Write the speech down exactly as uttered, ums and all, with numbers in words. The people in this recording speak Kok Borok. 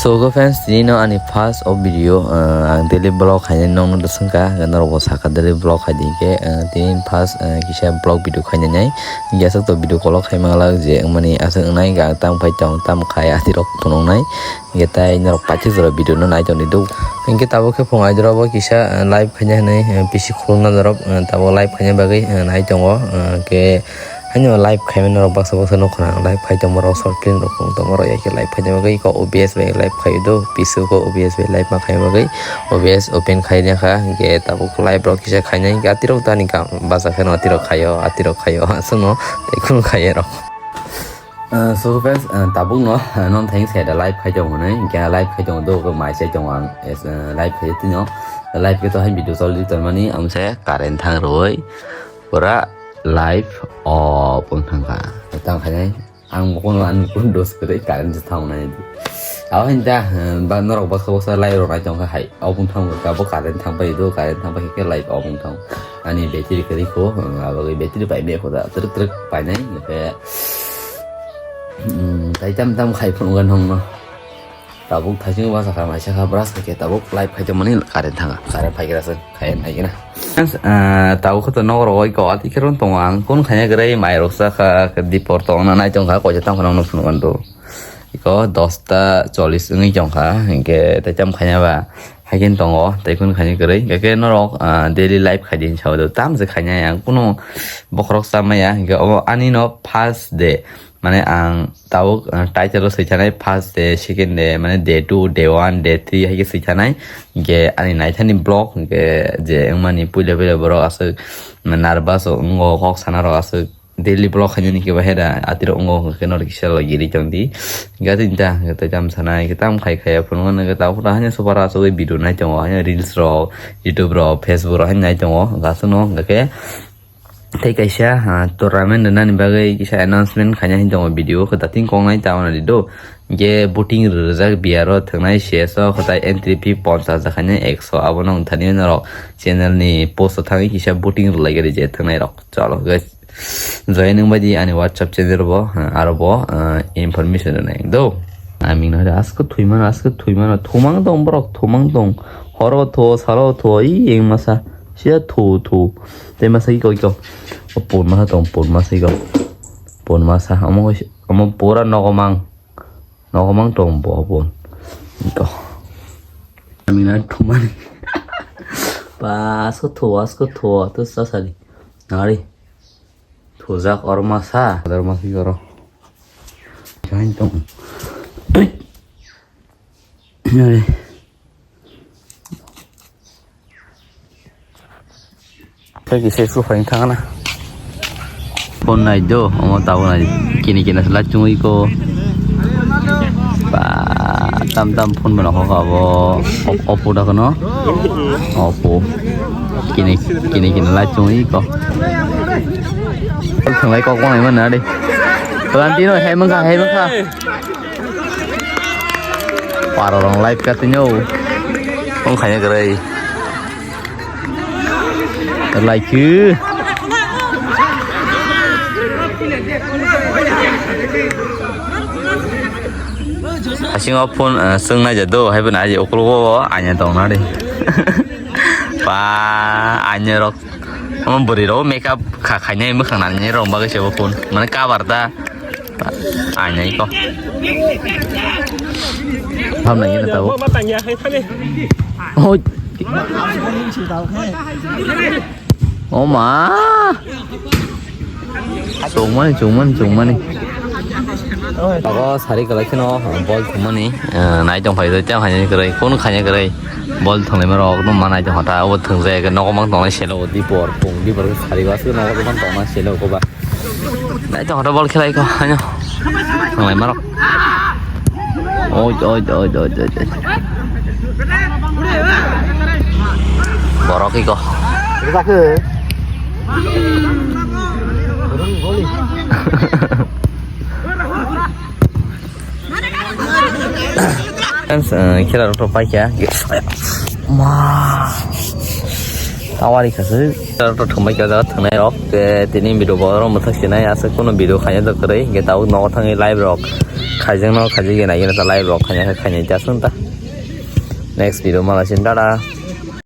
So, go friends, tini no ani first of video, uh, ang daily vlog khainai nong no swngkha, norok bo sakha daily vlog khai di hinkhe, uh, tini first, uh, kisa vlog video khainai nai, hinkhe aswk to video kolok khai manglak je wngmani aswk wngnai, ang tam khai tong, tam khai atirok phunuknai, hinkhe tai norok paithak jora video no nai tong di do. Hinkhe tabuk khe phung aidoro bo kisa, uh, live khainai hinwi, uh, P C khulukna norok, uh, tabuk live khaina bagwi, uh, nai tongo, uh, hinkhe Haino live khaimani rok baksa baksa nukho na, live khai tongma rok, short film rok phung tongma rok, ya khe live khai tongma bagwi kok O B S bai live khai do, pisu kok O B S bai live ma khai bagwi, O B S open khai ya kha, hinkhe tabuk live rok kisa khainai, hinkhe atirok to ani kam bacha kheno atirok khaio, atirok khaio, aswkno tei khunu khaiya rok. Ah, so friends, ah, tabuk no, ah, non thanks hai da live khai tongo hinwi, hinkhe live khai tongo do, mai sai tongo ang, es, ah, live khai tino, live khe to hai video choli tongmani, ang se current thang rwi. Pura live off wng thangkha. Tang khainai ang bokono ani phone dos kwrwi current se thang nai. Abo hinta, eh, ba norok baksa baksa live rok nai tongkha hai. Off wng thang kha bo current thang pai do, current thang pai khe live off wng thang. Ani battery kwrwi kho, eh, abo battery pai me kho da, twrwk twrwk painai, khe, mm, tai tam tam khai phunukha nongno. Tabuk thaichung basa kha maisa kha brush kha khe tabuk live khai tongmani current thanga. Current phai khe rasa khai nai gina. Friends, ah, tabuk khe to nok rok oi ko ati khe ron tongo ang kun khaina grai mai rok sa kha dipor tong na nai tong kha koisa tang khana no phunu kan do. Iko dosta chollis wngwi tong kha hinkhe tai tam khaina ba hai khe tongo tai kun khaina grai. Hinkhe norok, ah, daily life khai di hinwi sao do tam se khaina yang kunu bokhorok sa maya hinkhe obo ani no first day. Mane ang tabuk, ah, title o swithanai first day, second day, mane day two, day one, day three hai khe swithanai. Hinkhe ani naithani vlog hinkhe je wngmani puila puila borok aswk nervous o wngo, kok sana rok aswk daily vlog khainani khe bahai da atirok wngo, hinkhe norok kisa logiri tongdi. Hinkhe tini ta hinkhe tai tam sanai, hinkhe tam khai khaiya phunukgo, hinkhe tabuk haino super aswk video nai tongo, haino reels rok, YouTube rok, Facebook rok haino nai tongo, hinkhe aswkno hinkhe Tei kaisa, ah, tournament rwnani bagwi kisa announcement khaina hinwi tongo video khe dating koknai ta wnadi do. Hinkhe booting rwjak B R o thwngnai C S o khe tai entry fee ponchas hakhe ekso abono wngthani norok channel ni post o thangwi kisa booting rwlai gari je thwngnai rok. Chalo guys. Join wngbai di ani WhatsApp channel bo, ah, aro bo, ah, information rwnai do. Aming no asko thuimano, asko thuimano, thumang tong borok, thumang tong. Horo tho, salo tho, i eng masa. Sia tho, tho. Tei masa iko, iko. O pon masa tong, pon masa iko. Pon masa, omo, omo pura nogomang. Nogomang tong bo pon. Iko. Aming na thumani. Ba, asko tho, asko tho, to sasali. Nari. Thujak oro masa. Oro masa oro. Join tong. Tui. Nari. Khe kisa su phai thangna. Phone nai do, omo tabuk nai. Kini kini sala chungwi ko. Ba, tam tam phone bana kho abo. Op-, Oppo da kono. Oppo. Kini kini kini la chungwi ko. Thanglai kok nai man na de. Lan tino hai mangkha, hai mangkha. Parorong live ka tino. Ong khanya grai. Like you. Asing o phone, eh, sung nai jado, hai phone aje okol go anya tong na de. Pa anya rok. Omo bwrwi rok makeup kha khainai mwkhang nani rok bagwi se bo phone. Mane cover da. Ai nai ko. Ham nai na tabo. Oi. O ma. Chungmani, chungmani, chungmani. Abo sari kwlai kheno bol thumani, eh, nai tong phai tei tei khaini kwrwi, kono khaini kwrwi. Bol thwnglaima rok no ma nai tong kha ta, obo thwngjak nogo mang tongnai selo, dipor, pung dipor sari o aswk nogo mang tongnai selo ko ba. Nai tong hoto bol khelai ko, haino. Thwnglai marok. Oi, oi, oi, oi, oi, oi. Borok iko. Friends, eh, khela rok to paikha. Ma. Tawari khasuk. Khela rok to thumbai kha jaga thwngnai rok. Ke tini video bo oro mwthak sinai asa kuno video khaina do kwrwi. Ke tabuk nogo thangwi live rok. Khaijak no khaijak ya nai ta live rok khaina khaina ta sung ta. Next video mala sin dada.